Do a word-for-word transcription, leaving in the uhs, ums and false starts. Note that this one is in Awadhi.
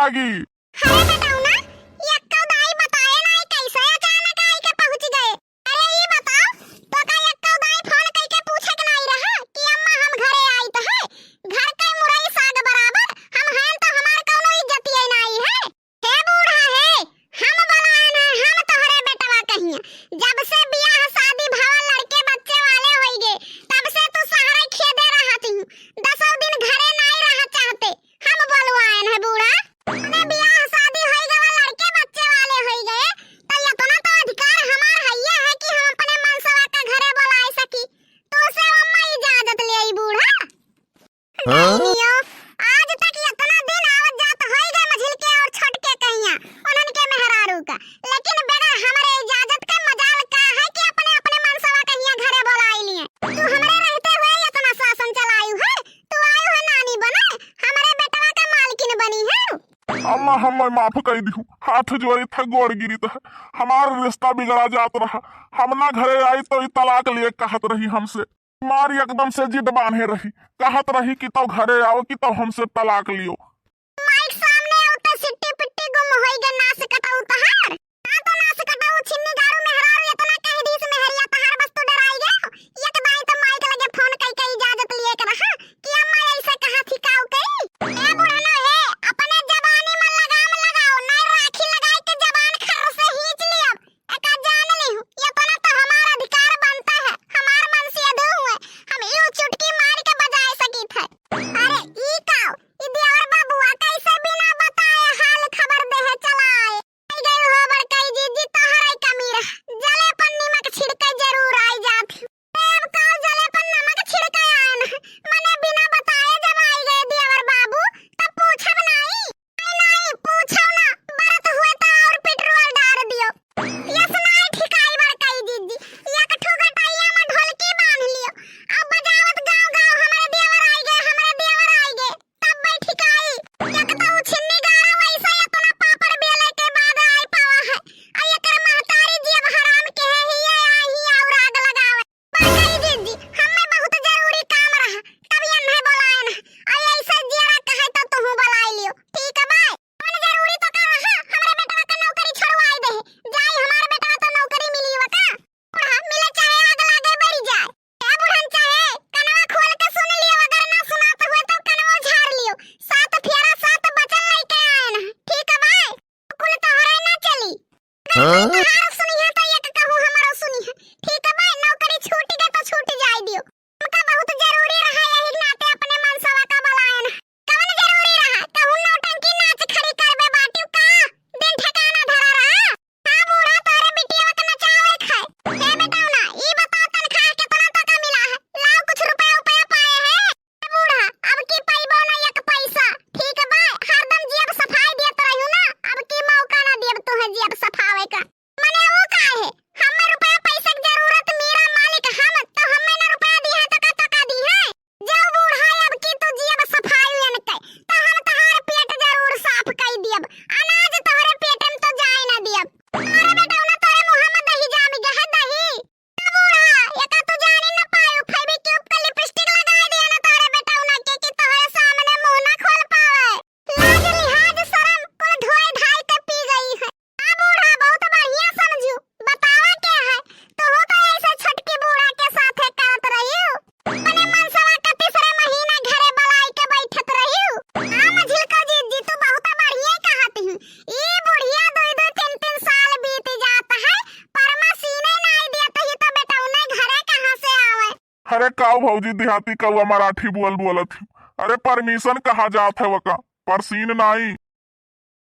आगी। अरे बेटौना, एक्कौ दाई बताए नाई, कैसे अचानक आई के पहुँच गए? अरे ई बताओ, तो का एक्कौ दाई फोन कइके पूछे के नाई रहा कि अम्मा हम घरे आइत है? घर के मुरई साग बराबर हम हैं तो हमार कौनो इज्जतिये नाई है। हे बूढ़ा हे, हम बोलाएन है, हम तोहरे बेटवा कहिया। जब से बियाह शादी भवा, लड़के बच्चे वाले होइगे, तब से तू सहरे खेदे रहत हूँ। दसौ दिन घरे नाई रह चाहते, हम बोलवाएन है बूढ़ा। अपने बियाह शादी होई गवा, लड़के बच्चे वाले होई गए, तो इतना तो अधिकार हमार हइये है कि हम अपने मनसवा का घरे बोलाए सकी। तो से अम्मा इजाजत ले आई बूढ़ा। हाँ? डाइनियो, आज तक इतना दिन आवत जात होई गए मझिल के और छोट के कहिया, उन्हन के मेहरारू का, लेकिन बगैर हमरे इजाजत के मजाल का है कि अपने अपने मनसवा कहिया घरे बोलाई लिए। तू हमरे रहते हुए इतना शासन चलायु है, तू आयु है नानी बने, हमरे बेटवा का मालकिन बनी है। अम्मा, हम्मे माफ कई दिहु, हाथ जोड़ी था, गोड़ गिरी था, हमार रिश्ता बिगड़ा जात रहा, हम ना घरे आई तो ई तलाक लिए कहत रही हमसे, मार एकदम से जिद बांधे रही, कहत रही कि तो घरे आओ कि तो हमसे तलाक लियो। माइक सामने आउ तो सिट्टी पिट्टी गुम होई गे नास कटाऊ तहार। ना तो नास कटाऊ छिन्नी गारू मेहरारू इतना कह दीस मेहरिया तहार बस तू डराई गयो। एक दाई तो माइक लगे फोन कई के इजाजत लिए के रहा कि अम्मा ऐसे कहा थी काऊ कई। ए बुढ़नो हे, अपने जबानी में लगाम लगाओ, नहीं राखी लगाए के जबान खर्र से खींच लियो। एका जान लिहु, इतना तो हमार अधिकार बनता है, हमार मन से अधू हुए, हम यूं चुटकी मार के बजाए सकित है। अरे ई काऊ, ई देवर बाबुआ कैसे बिना बताए हाल खबर देहे चला आए? आई गई हो बड़काई जीजी, तोहरे कमी रह, जले पर निमक छिड़के जरूर आई जात। अब काऊ जले पर नमक छिड़के आए न, मने बिना बताए जब आई गए देवर बाबू, तब पूछब नाई। नाई, नाई, पूछो ना, बरत हुए तो और पेट्रोल डार दियो। यस नाई ठिकाई बड़काई जीजी, एक ठो गटैया में ढोलकी बांध लियो, अब बजावत गाँव गाँव, "हमरे देवर आई गए, हमरे देवर आई गए", तब भाई ठिकाई। एक तो उ छिन्नी गारा वैसे अपना पापड़ बेले के बाद आई पावा है, आ एकर महतारी जी अब हराम के है, ही आई ही और आग लगावे। बड़काई जीजी, हमें बहुत जरूरी काम रहा, तब ये नहीं बोलाए ना। आई ऐसे जियरा कहे तो तुहू बोलाई लियो, ठीक है बाय? कौन जरूरी तो का रहा, हमरे बेटवा का नौकरी छोड़वाई दे, जाई हमार बेटवा तो नौकरी मिली वा का? बूढ़ा मिले चाहे आग लागे बरी जाए। ए बुढ़न चाहे कनवा खोल के सुन लियो, अगर ना सुनात हुए तो कनवा झाड़ लियो। सात फेरा सात बचन लेके आए ना, ठीक है बाय? कुल तोहरे ना चली। हाँ? तोहार सुनिहे तो एक कहूँ हमरो सुनिहे। ठीक बा, नौकरी छूट गए तो छूट जाए दियो। हमका बहुत जरूरी रहा, यही नाते अपने मनसवा का बलायन। कवन जरूरी रहा? कहूँ नौटंकी नाच खड़ी करबे बाटियो का? दिन ठिकाना धरा रहा। हाँ बूढ़ा, तोहरे बिटिया के नचावे खाए। हे बेटौना, ई बताओ तनख्वाह केतना तक मिला है? लाओ कुछ रुपया उपया पाए है? बूढ़ा, अब की पइबो ना एक पैसा, ठीक बा? हरदम जेब सफाई देत रहू ना, अब की मौका ना देब तोहे जेब सफावे का। मने वो का है, हमें रुपया पैसा के जरूरत, मेरा मालिक हम, तो हमें ना रुपया दी है तो का, तो का दी है? जाओ बूढ़ा, अब की तू जेब सफाई एन के, तो हम तहार पेट जरूर साफ कई दियब, अनाज तोहरे पेट में तो जाए ना दियब। अरे बेटौना, तोरे मुँह में दही जाम गया है, दही। बूढ़ा, एका तू जानी न पायो, फेविक्विक के लिपस्टिक लगाए दिया न तोहरे बेटौना के कि तोहरे सामने मुंह न खोल पावे। लाज लिहाज शरम कुल धोए धाए के पी गई है। आ बूढ़ा, बहुत बढ़िया समझू, बतावा के है, तू तो ऐसे छोटकी बूढ़ा के साथे करत रही हो। अपने मनसवा का तीसरे महीना घरे बलाई के बैठत रही हो। आ मझिलका जीजी, तू बहुत बढ़िया कहत ही। ई बुढ़िया दुई दुई तीन तीन साल बीत जात है, परमसीने नाई देत ही तो बेटौने घरे कहाँ से आवे? अरे काऊ भौजी, देहाती कौआ मराठी बोल बोलत ही। अरे परमिशन कहा जात है वका, परसीन नाई।